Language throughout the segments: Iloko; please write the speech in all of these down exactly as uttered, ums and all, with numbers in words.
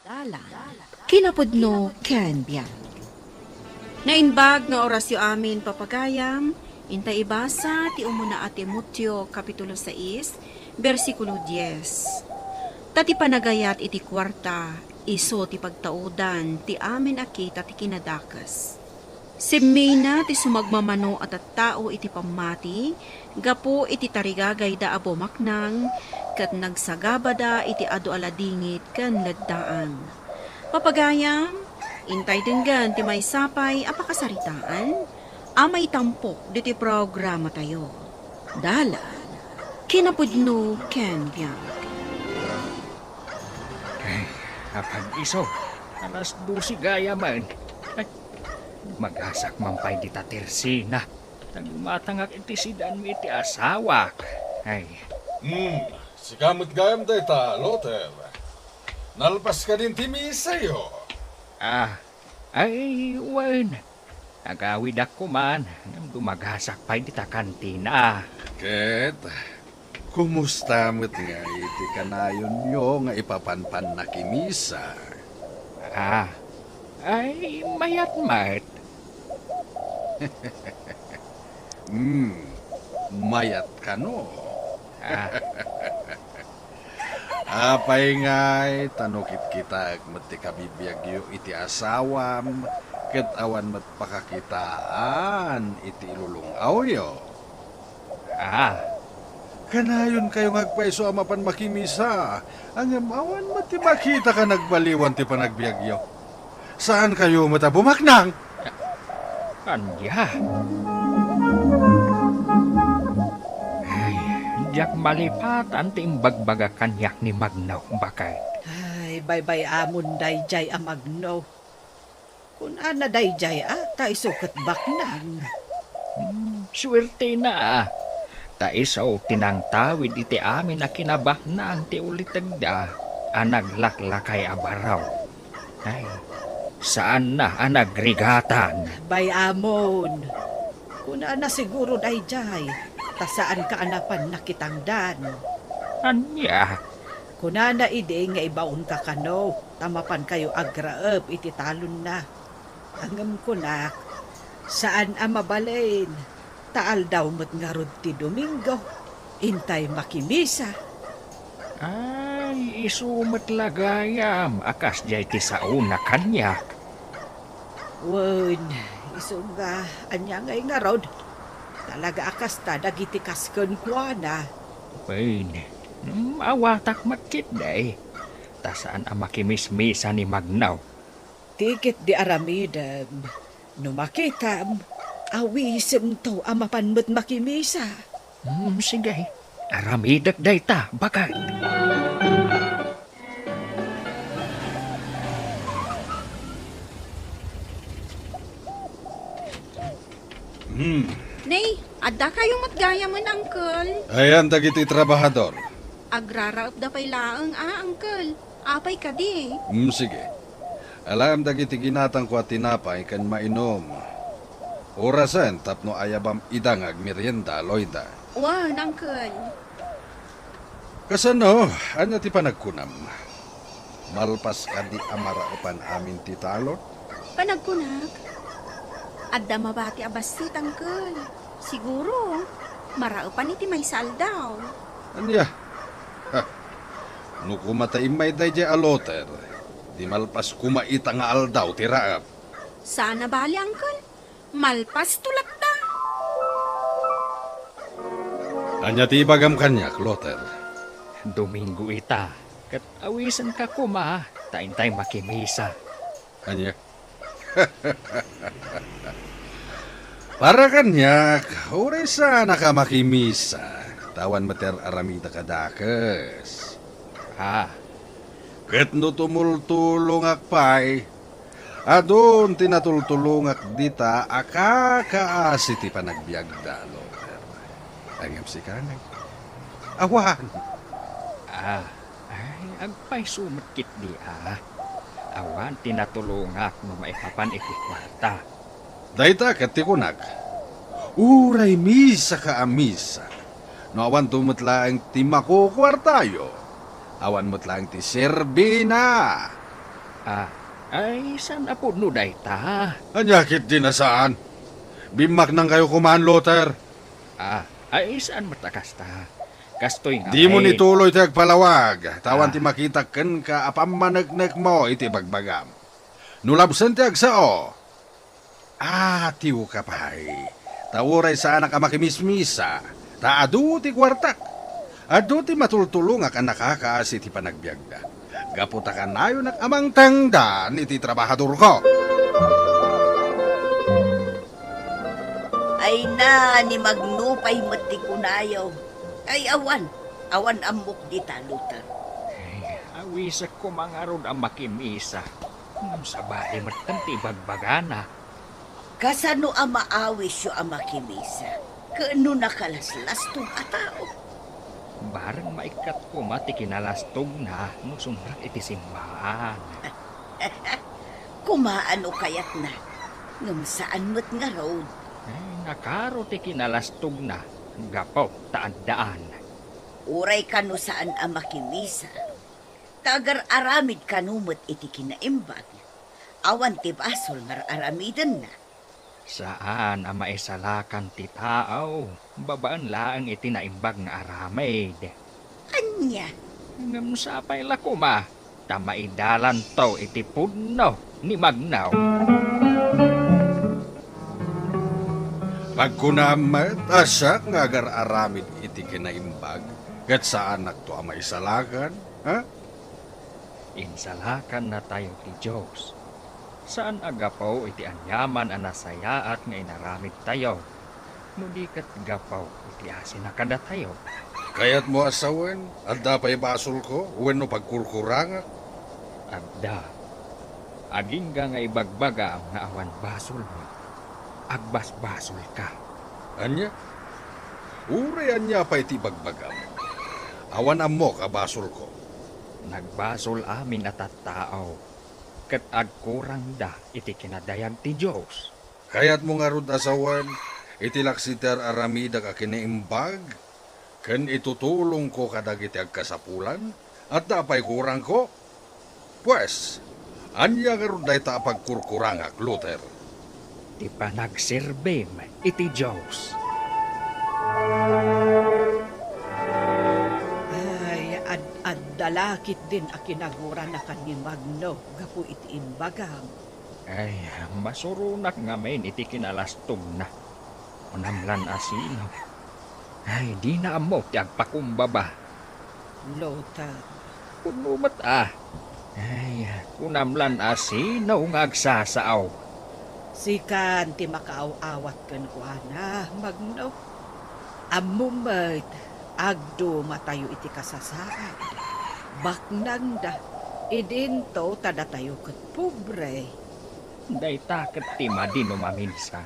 Dalan, kinapudno ken biag. Naimbag nga orasyo amin, papagayam, intay ibasa ti umuna a Timoteo, Kapitulo sais, bersikulo dies. Ta ti panagayat iti kuarta, isu ti pagtaudan ti amin a kita ti kinadakes. Simmina ti sumagmamano a tattao iti pammati gapu iti tarigagayda a bumaknang, ket nagsagabada iti adu a ladingit ken leddaang. Papagayam, intay denggen ti maysa pay a pakasaritaan a maitampok ditoy programatayo. Dalan, kinapudno ken biag. Ay, apag-iso, alas dose gayamen. Ay, magasak man pay dita tersina. Nagumatangak iti sidan mi iti asawak. Ay. Hmm, sika met gayam dayta, Loter. Nalpas kadin ti misayo? Ah, ay, wen. Agawidak koman, ngem dumagasak pay dita kantina. Ket, kumusta met ngay ti kanayonyo nga ipapan pannakimisa? Ah, ay, mayat met. Hmm, mayat kano? Ah. Apay ngay, ta no kitkitaek met ti kabibiagyo iti asawam, ket awan met pakakitaan iti ilulung-awyo. Ah. Kanayonkayo nga agpayso a mapan makimisa, ngem awan met ti makita a nagbaliwan ti panagbiagyo. Saankayo met a bumaknang? Ania? Ay, diak malipatan ti imbagbagak kaniak ni Magno, baket. Ay, baybay-amon daydiay a Magno. Kunana daydiay a, ta isu ket baknang. Hmm, suertena a. Ta isu ti nangtawid iti amin a kinabaknang ti ulitegda a naglaklakay a baro. Ay, saanna a nagrigatan. Bay-amon. Kunana siguro daydiay, ta saanka a napan nakitangdan. Ania? Kunana idi nga ibaonka kano, ta mapankayo agraep iti talonna. Ngem kunak, saan a mabalin, ta aldaw met ngarud ti Domingo, intay makimisa. Ay, isu met la gayam a kasdiay ti saona kaniak. Wen, isu nga, ania ngay ngarud? Talaga a kasta dagiti kas kenkuana. Wen, mm, awatak met ketdi, ta saan a makimismisa ni Magno. Ti ketdi aramidem, no makitam, awisemto a mapan met makimisa. Hmm, sige, aramidek dayta, baket. Hmm. Nay, adda kayo met gayamen, Uncle? Ayan dagiti trabahador? Agraraepda pay laeng a, Uncle. Apay kadi? Hmm, sige. Alaem dagiti ginatangko a tinapay ken mainum. Orasen tapno ayabam ida nga agmerienda, Loida. Wen, Uncle. Kasano? Ania ti panagkunam? Malpas kadi a maraepan amin ti talon? Panagkunak, adda mabati a bassit, Uncle. Siguro, maraepan iti maysa aldaw. Ania? Ha. No koma ta immay daydiay a Loter, di malpas koma ita nga aldaw ti raep. Saan a bali, Uncle. Malpasto latta. Ania ti ibagam kaniak, Loter? Domingo ita, ket awisenka koma, ta intay makimisa. Ania? Para kaniak, uray saanka makimisa, ta awan met ti ar-aramidek a dakes. Ah. Ket no tumultulongak pay, adun ti natultulongak dita a kakaasi ti panagbiagda, Loter. Ngem sika ngay, awan. Ah, ay, agpayso met ketdi a. Awan ti natulongak no maipapan iti kuarta. Dayta ket ti kunak, uray misaka a misa, no awanto met laeng ti makukuartayo, awan met laeng ti serbina. Ah, ay, saan a pudno dayta? Ania ketdi a saan? Bimmaknangkayo koma, Luther. Ah, ay, saan met a kasta. Kastoy nga Dimo met. Ituloy ti agpalawag, ta awan Ah. ti makitak kenka a pammaneknekmo iti bagbagam. No labsen ti agsao, atiwka pay, ta uray saanak a makimismisa, ta adu ti kuartak. Adu ti matultulongak a nakakaasi ti panagbiagda. Gapu ta kanayonak a mangtengdan iti trabahadorko. Ay na, ni Magno pay met ti kunayo. Ay, awan, awan ammok dita, Luther. Ay, awisek koma ngarud a makimisa. Ngem sabali metten ti ibagbagana. Kasano a maawisyo a makimisa ken no nakalaslastog a tao? Bareng maikkat koma ti kinalastogna no sumrek iti simbahan. Kumaano kayatna, ngem saan met ngarud. Ay, nakaro ti kinalastogna, gapu ta addaan. Uray kano saan a makimisa, ta agar-aramid kano met iti kinaimbag, awan ti basol nga ar-aramidenna. Saan a maisalakan ti tao babaen laeng iti naimbag nga aramid. Ania? Ngem sapay la koma ta maidalanto iti pudno ni Magno. Pagkunam met a siak nga agar-aramid iti kinaimbag, ket saannakto a maisalakan, ha? Insalakannatayo ti Dios. Saan a gapu iti aniaman a nasayaat nga inaramidtayo, no di ket gapu iti asina kadatayo. Kayatmo a sawen, adda pay basolko wenno pagkurkurangak? Adda. Agingga nga ibagbagam nga awan basolmo, agbasbasolka. Ania? Uray ania pay ti ibagbagam, awan ammok a basolko. Nagbasol amin a tattao, ket agkurangda iti kinadayag ti Dios. Kayatmo ngarud a sawen iti laksid ti ar-aramidek a kinaimbag ken itutulongko kadagiti agkasapulan? Adda pay kurangko? Pues, ania ngarud dayta a pagkurkurangak, Luther? Ti panagserbim iti Dios. Ay, ad-adda la ketdin a kinaguranakan ni Magno gapu iti imbagam. Ay, masuronak ngamin iti kinalastogna. Kunam lan a sino. Ay, dina ammo ti agpakumbaba. Lota. Kunno met a. Ay, kunam lan a sino nga agsasao. Sikan ti makaaw-awat kenkuana, Magno. Ammom met, agdumatayo iti kasasaad. Baknangda, idinto ta datayo ket pobre. Dayta ket ti madi no maminsan.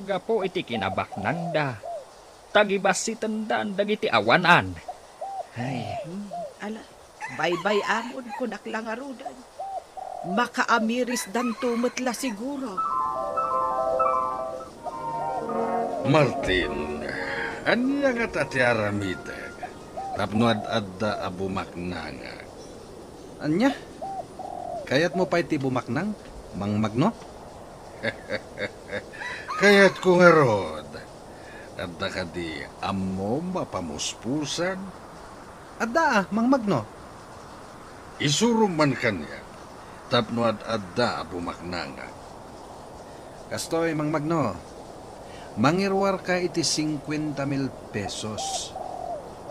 Gapu iti kinabaknangda, tagibassitendan dagiti awanan. Ay. Hmm, ala, baybay-amon, kunak la ngaruden. Makaamirisdanto met la siguro. Martin, ania ngata ti aramidek tapno ad-adda a bumaknangak? Ania? Kayatmo pay ti bumaknang, Mang Magno? Kayatko ngarud. Adda kadi ammom a pamuspusan? Adda, a, Mang Magno. Isurom man kaniak tapno ad-adda a bumaknangak. Kastoy, Mang Magno, mangiruarka iti singkuenta mil pesos.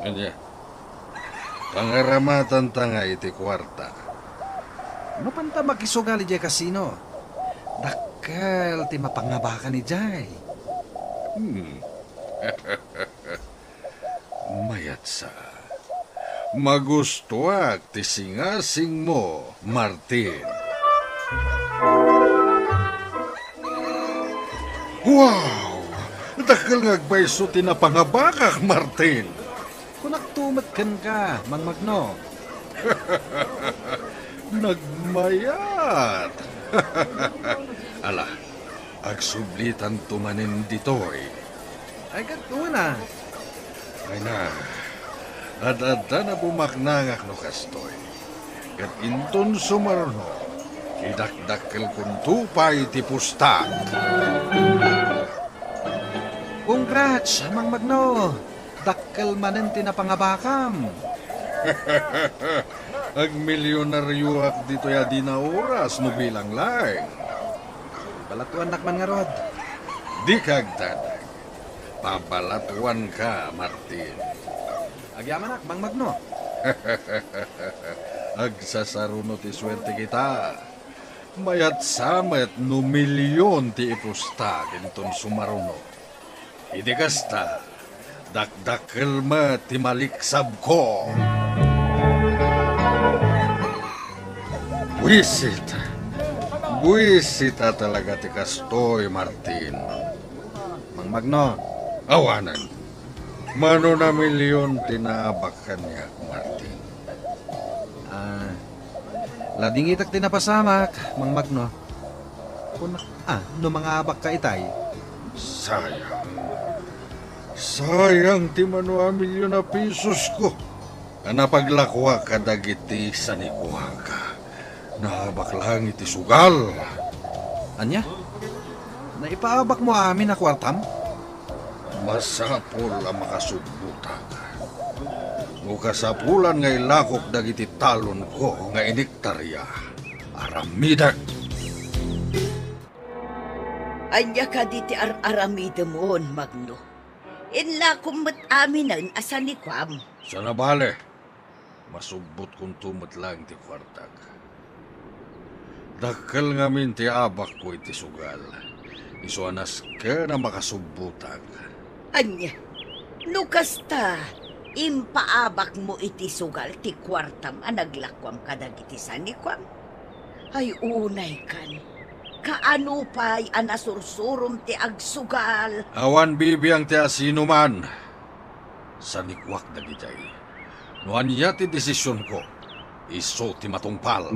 Ania? Pangaramatanta nga iti kuarta. Mapanta makisugal idiay kasino. Dakkel ti mapangabakan idiay. Hmm. Mayat sa. Magustoak ti singasingmo, Martin. Wow! Dakkel nga agpayso ti napangabakak, Martin. Kunakto met kenka, Mang Magno. Nagmayat. Ala, agsublitanto manen ditoy. Ay, ket wen a. Ay na, ad-addan a bumaknangak no kastoy. Ket inton sumarno, Idakdakkelkonto pay ti pustak. Congrats, Mang Magno! Dakkel manen ti napangabakam. Agmilyonarioak ditoy a dina oras no bilang laeng. Balatuannak man ngarud. Dika agdadag. Pabalatuanka, Martin. Agyamanak, Mang Magno. Agsasaruno ti suerte kita. Mayat sa met no milyon ti ipustak inton sumaruno. Idi kasta, dakdakkel met ti maliksabko. Buisit. Buisit a talaga ti kastoy, Martin. Mang Magno. Awanen. Mano a milyon ti naabak kaniak, Martin? Ah, ladingitak ti napasamak, Mang Magno. Kun, ah, no mangaabakka itay? Sayang. Sayang ti mano a milyon a pisosko. A napaglakuak kadagiti sanikuaka. Naabak laeng iti sugal. Ania? Naipaabakmo amin a kuartam? Masapul a makasubbotak. No kasapulan nga ilakok dagiti talonko nga iniktaria, aramidek. Ania kadi ti ar-aramidemon, Magno? Inlakom met aminen a sanikuam. Saan a bale, masubbotkonto met laeng ti kuartak. Dakkel ngamin ti abakko iti sugal. Isu a nasken a makasubbotak. Ania? No kasta, impaabakmo iti sugal ti kuartam a naglakuam kadagiti sanikuam? Ay, unaykan. Kaano pay a nasursurom ti agsugal? Awan bibiang ti asinoman. Sanikuak dagitay. No ania ti desisionko, isu ti matungpal.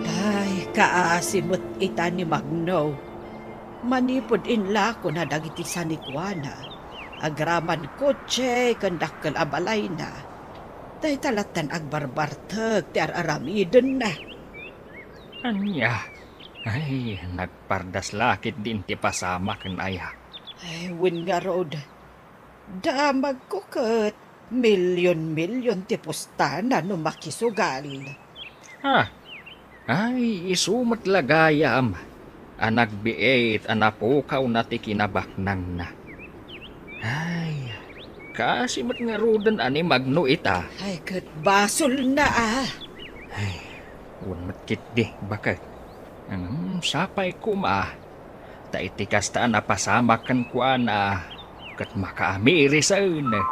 Ay, kaasi met ita ni Magno. Manipud inlakona dagiti sanikuana, agraman kotse ken dakkel a balayna, dayta lattan agbarbartek ti ar-aramidenna. Ania? Ay, nagpardas la ketdin ti pasamak ken aya. Ay, wen ngarud, damagko ket milyon-milyon ti pustana no makisugal. Ah, ay, isu met la gayam a nagbiit a napukawna ti kinabaknanna. Ay, kaasi met ngaruden a ni Magno ita. Ay, ket basolna a. Ay, wen met ketdi, baket. Ngem sapay koma, ta iti kasta a napasamak kenkuana, ket makaamiris. Ania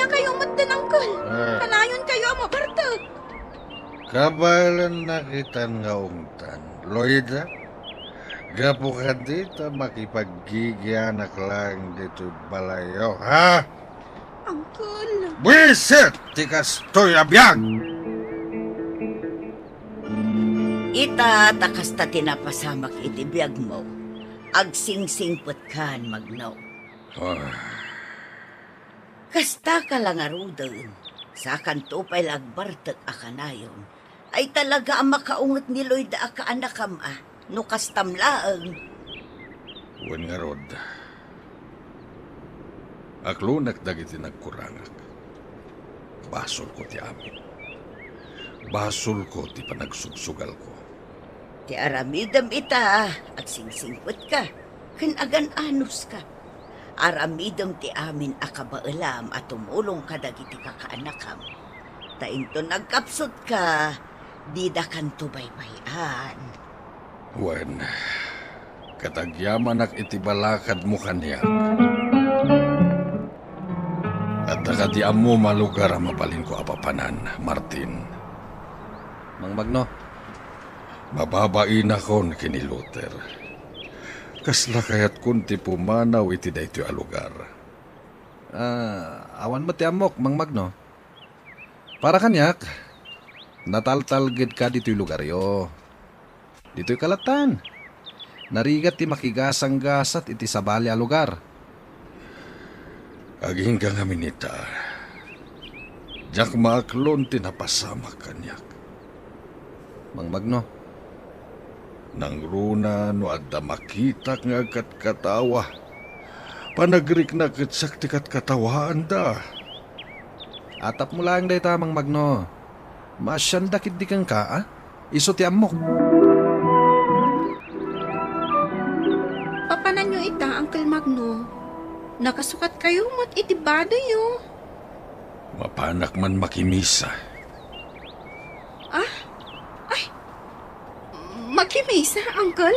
kayo met den, Uncle? Ah. Kanayon kayo a mabartek. Kabaelennak itan nga ungtan, Loida. Gapu kadi ta makipaggigianak laeng ditoy balayyo, ha? Uncle. Buisit ti kastoy a biag! Ita ta kasta ti napasamak iti biagmo, agsingsingpetkan, Magno. Ah. Kastaka la ngaruden, sakanto pay la agbartek a kanayon, ay talaga a makaunget ni Loida a kaanakam a, no kastam laeng. Wen ngarud, aklonek dagiti nagkurangak. Basolko ti amin. Basolko ti panagsugsugalko. Ti aramidem ita, agsingsingpetka, ken agan-anoska. Aramidem ti amin a kabaelam a tumulong kadagiti kakaanakam. Ta inton nagkapsutka, didakanto baybay-an. Wen, ket agyamanak iti balakadmo kaniak. Adda kadi ammom a lugar a mabalinko a papanan, Martin? Mang Magno. Mababainakon ken ni Luther. Kasla kayatkon ti pumanaw iti daytoy a lugar. Ah, awan met ti ammok, Mang Magno. Para kaniak, nataltalgedka ditoy lugaryo. Ditoy kalatan, narigat ti makigasanggasat iti sabali a lugar. Agingga ngamin ita. Diak maaklon ti napasamak kaniak. Mang Magno. Nangruna no adda makitak nga agkatkatawa. Panagriknak ket siak ti katkatawaanda. Atapmo laeng dayta, Mang Magno. Maasiandak idi kenka, a? Isu ti ammok. Papananyo ita, Uncle Magno. Nakasukatkayo met iti badayyo. Mapanak man makimisa. Ah? Ay, makimisa, Uncle?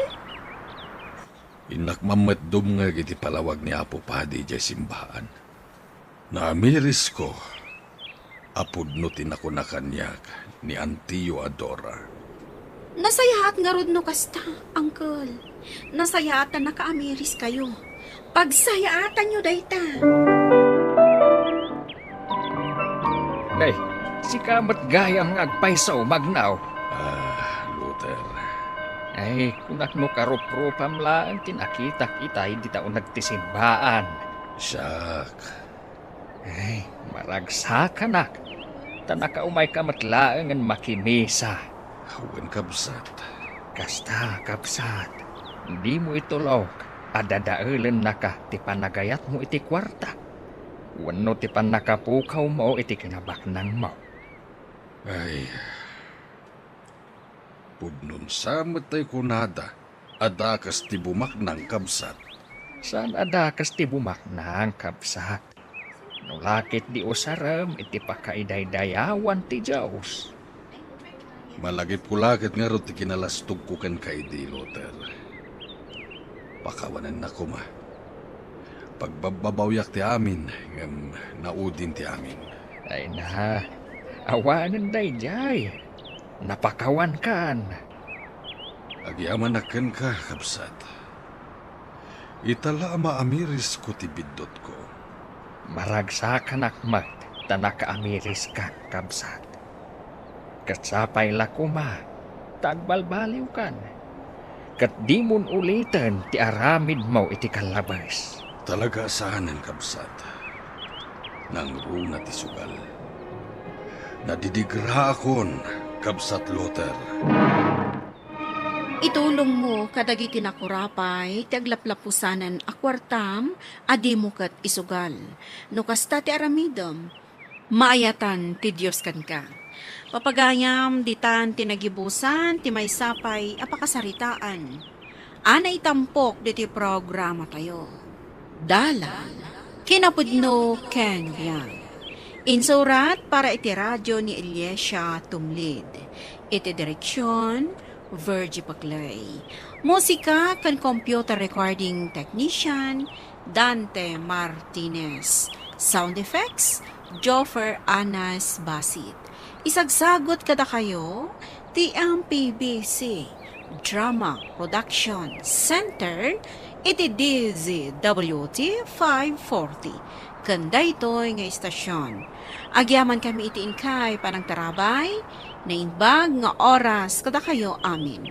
Innak mammet dumngeg iti palawag ni Apo Padi idiay simbaan. Naamirisko a pudno ti nakuna kaniak ni Antio a Dora. Nasayaat ngarud no kasta, Uncle. Nasayaat ta nakaamiriskayo. Pagsayaatanyo dayta. Ay, sika met gayam nga agpayso, Magno. Ah, Luther. Ay, kunak no karuprupam laeng ti nakitak ita idi uneg ti simbaan. Siak. Ay, maragsakanak, ta nakaumayka met laengen makimisa. Wen, kabsat. Kasta, kabsat, dimo itulok a dadaelennaka ti panagayatmo iti kuarta wenno ti pannakapukawmo iti kinabaknangmo. Ay, pudnon sa met tay kunada a dakes ti bumaknang, kabsat. Saan a dakes ti bumaknang, kabsat. No la ket di usarem iti pakaidaydayawan ti Dios. Malagipko la ket ngarud ti kinalastogko kenka idi, Luther. Pakawanennak koma. Pagbabbabawiak ti amin, ngem naudin ti amin. Ay na, awanen daydiay. Napakawankan. Agyamanak kenka, kabsat. Ita la a maamirisko ti biddutko. Maragsakanak met ta nakaamiriskan, kabsat. Ket sapay la koma ta agbalbaliwkan, ket dimon uliten ti aramidmo iti kallabes. Talaga a saanen, kabsat. Nangruna ti sugal. Nadidigraakon, kabsat Luther. Itulongmo kadagiti nakurapay ti aglaplapusanan a kuartam a dimo ket isugal. No kasta ti aramidem, maayatan ti Dios kenka. Papagayam, ditan ti nagibusan ti maysa pay a pakasaritaan a naitampok ditoy programatayo. Dalan, kinapudno ken biag. Insurat para iti radio ni Iglesia Tumlid. Iti direksion, Virgie Paclay. Musika ken computer recording technician, Dante Martinez. Sound effects, Joffer Anas Basit. Isagsagut kadakayo ti M P B C Drama Production Center iti D Z W T five forty. Ken daytoy nga istasion, agyamankami iti inkay panangtarabay, naimbag nga oras kadakayo amin.